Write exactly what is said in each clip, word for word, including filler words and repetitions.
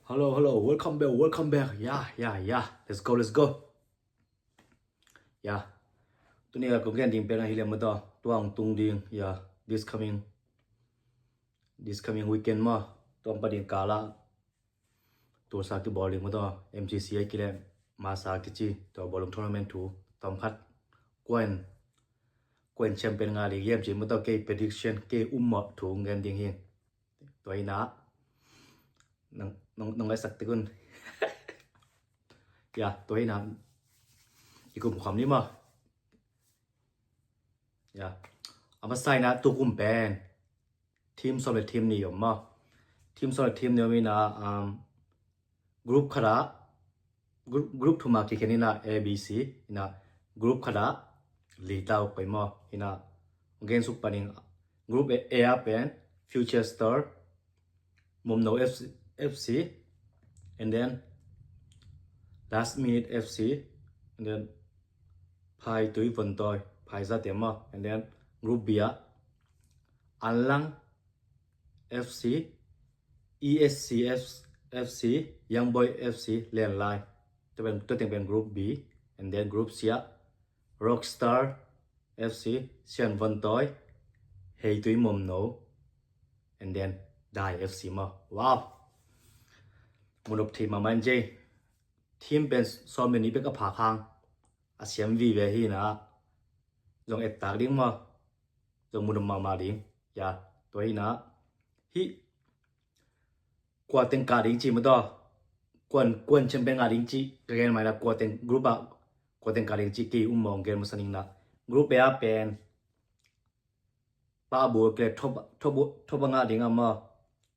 Hello, hello, welcome back, welcome back. Yeah, yeah, yeah. Let's go, let's go. Yeah. Tuni a kong gen ding pen ahi lem maw, tua hong tung ding. Yeah, this coming, this coming weekend maw, tua hong pai ding kal ah Tulsa kibawl ding maw, tua M C C a kilem, Masa kici, tua bawlung tournament thu, tua hong khat, kuan, kuan champion ngah ding hiam ci maw, tua kei prediction, kei ummawh thu hong gen ding hi. Tua hi na, nang, nang, nang lai sak tekun. Ya, tua hi na, i kum khawm ni maw. Ya, a masa hi na, tu kum pen team sawm le team nih om maw. Team sawm le team nih om hi na, um, group khat ah, group, group thum a kikhen hi na, A B C hi na, group khat ah li ta uh pai maw. Hi na, gen suk panin, group A, A ah pen Future Star, Momno F C, F C, and then Last Minute F C, and then Phaitui Vontawi, Phaizate maw, and then group B ah Anlang F C, E S C F C, Young Boy F C, Lenlai. Tua pen, tua teng pen group B, and then group C ah Rockstar F C, Sian Vontawi, Heitui Momno, and then Dai F C maw. Wow. Mu nop thei mahmah in ci. Team pen sawm le nih bek a phak hang, a siam vive hi na, zong et tak ding maw, zong mu nop mahmah ding. Ya, tua hi na, hih kua teng kah ding ci maw, tua kuan, kuan champion ngah ding ci ka gen mai na, kua teng group ah kua teng kah ding ci kei ummawh gen masa ning na. Group A ah pen Pahbu kileh top, top, top a ngah ding a maw,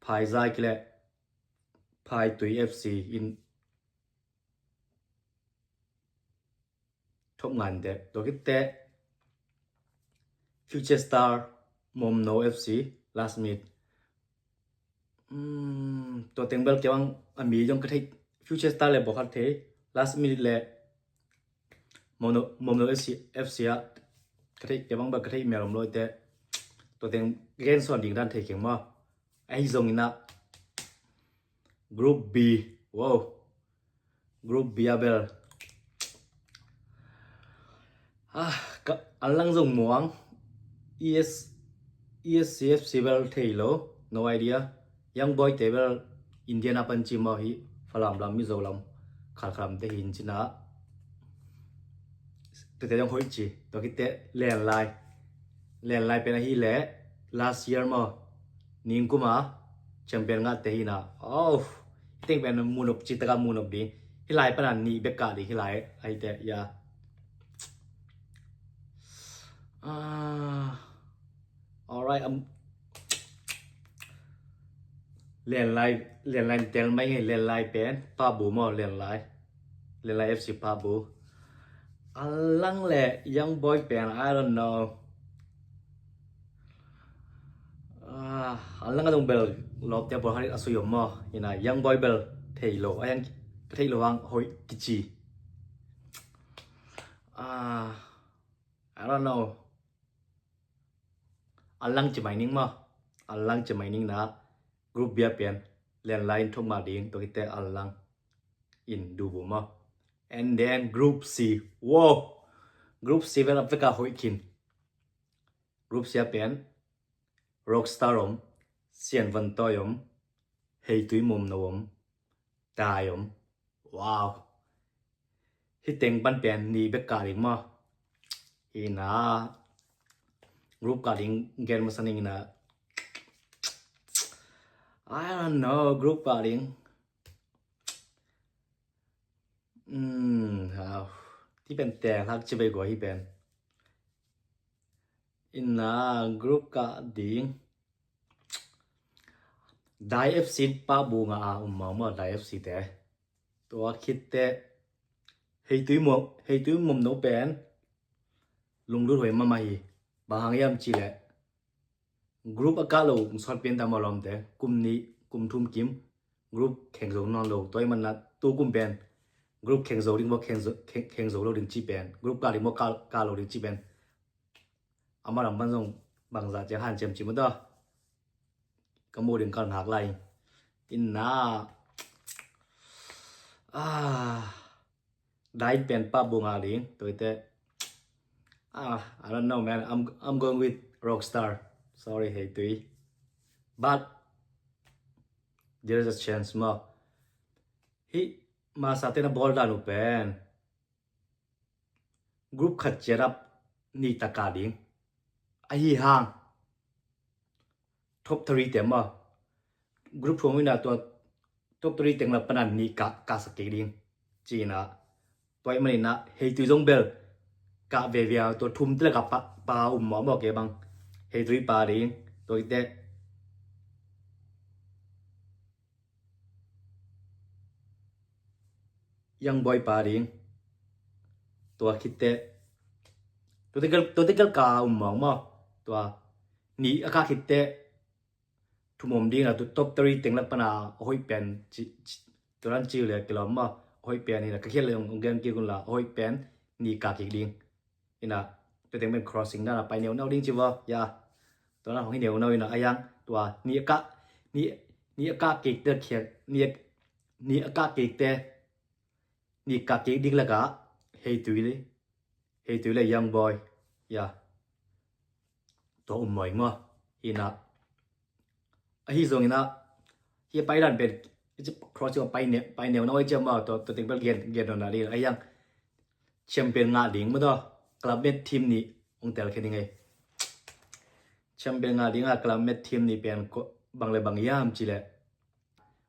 Phaizai kileh Phaitui F C in top ngan teh. Tua khit teh Future Star, Momno F C, Last Minute. Hmm, tua teng bel kei bang a mi zong ka thei, Future Star le bawlkhat thei, Last Minute le Momno, Momno F C, F C ah ka thei, kei bang bel ka thei mel om lo hi teh. Tua teng gen sawn ding dan thei keng maw. Ahi zongin ah group B. Wow. Group B ah bel, ah, ka, Anlang zong muang. E S, E S C F C bel thei lo. No idea. Young Boy te bel Indian a pan ci maw hi. Falam lam, Mizo lam, Khalkha lam te hi in ci na. Tete zong hoih ci. Tua khit teh Lenlai. Lenlai pen ahi leh last year maw, ningkum a champion ngah te hi na. Oh, hih teng pen mu nop, ci tak a mu nop ding. Hih lai pan a nih bek kah ding hih lai ahi teh, ya. Ah, alright, um, Lenlai, Lenlai tel mai nge, Lenlai pen Pahbu maw, Lenlai. Lenlai F C Pahbu. Anlang le Young Boy pen, I don't know. Ah, Anlang a dong bel lawpte bawlkhat a sui om maw. Hi na, Young Boy bel thei lo, a yang thei lo hang hoih kici. Ah, I don't know. Anlang ci mai ning maw. Anlang ci mai ning na. Group B ah pen Lenlai in thok mah ding, tua khit teh Anlang in dubu maw. And then group C. Wow. Group C vel a vek a hoih khin. Group C ah pen Rockstar om, Sian Vontawi om, Heitui Momno om, Dai om. Wow. Hih teng pan pen nih bek kah ding maw. Hi na, group kah ding gen masa ning na. I don't know, group kah ding. Hmm, hau. Hih pen teng hak ci bei gua hih pen. Hi na, group kah ding. Dai F C Pahbu ngah a um maw maw, Dai F C te. Tua khit teh Heitui Mom, Heitui Momno pen lunglut huai mahmah hi. Bang hang hiam cih leh group a kah lo sawt pian ta maw lawmte. Kum nih, kum thum kim group kheng zo nawn lo. Tua ahih manin ah tu kum pen group kheng zo ding maw, kheng zo, kheng, kheng zo lo ding cih pen, group kah ding maw, kah, kah lo ding cih pen, amah lam pan zong bangzah ciang hanciam cih maw ta. Ka muh ding kal ngak lai. Hi na, Ah, dai pen pa bunga ding. Tuite. Ah, I don't know, man. I'm, I'm going with Rockstar. Sorry, hei tui. But there's a chance mo. Hi, masa tena ball dan upen. Group khat cherat ni taka ding. Ahi hang. Top three te mo. Group phone ina tua top three teng la panan ni ka, ka sa kik ding. Cina. Tua i manina hei tui zong bel. Ka ve via tua thum tila ka pa, pa um mo mo ke bang. Hei tui pa ding. Tua ite. Young boy pa ding. Tua khitte. Tua tikel, tua tikel ka um mong mo. Tua ni a ka khitte. Thum om ding la tu top three teng lak pana a hoih pen. Tua dan ciu le kilom mo. A hoih pen hi la ka khiat le ong gen kik un la a hoih pen. Ni ka kik ding. Ina, tua teng pen crossing dana pai neu nau ding ci vo. Ya. Tua na hong hi neu nau ina a yang. Tua ni a ka, ni, ni a ka kik te khiat, ni a, ni a ka kik te, ni ka kik ding laka, hei tui le, hei tui le young boy. Ya. Tua um mawing mo. Ina, ahi zongina, hi a pai dan pen, cross a pai neu, pai neu na oi ciam ma, to, to ting bel gen, gen na ding, a yang, champion nga ding ma to, club mate team ni, ong tel khe ding ei. Champion nga ding a club mate team ni pen ko, bang le bang yam ci le.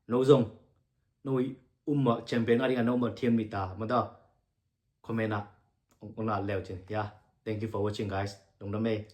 No zong, no i um ma champion nga ding a no ma team ni ta, ma to. Comment a, ong, ong na leu cin. Ya, thank you for watching, guys. Dong dam ei.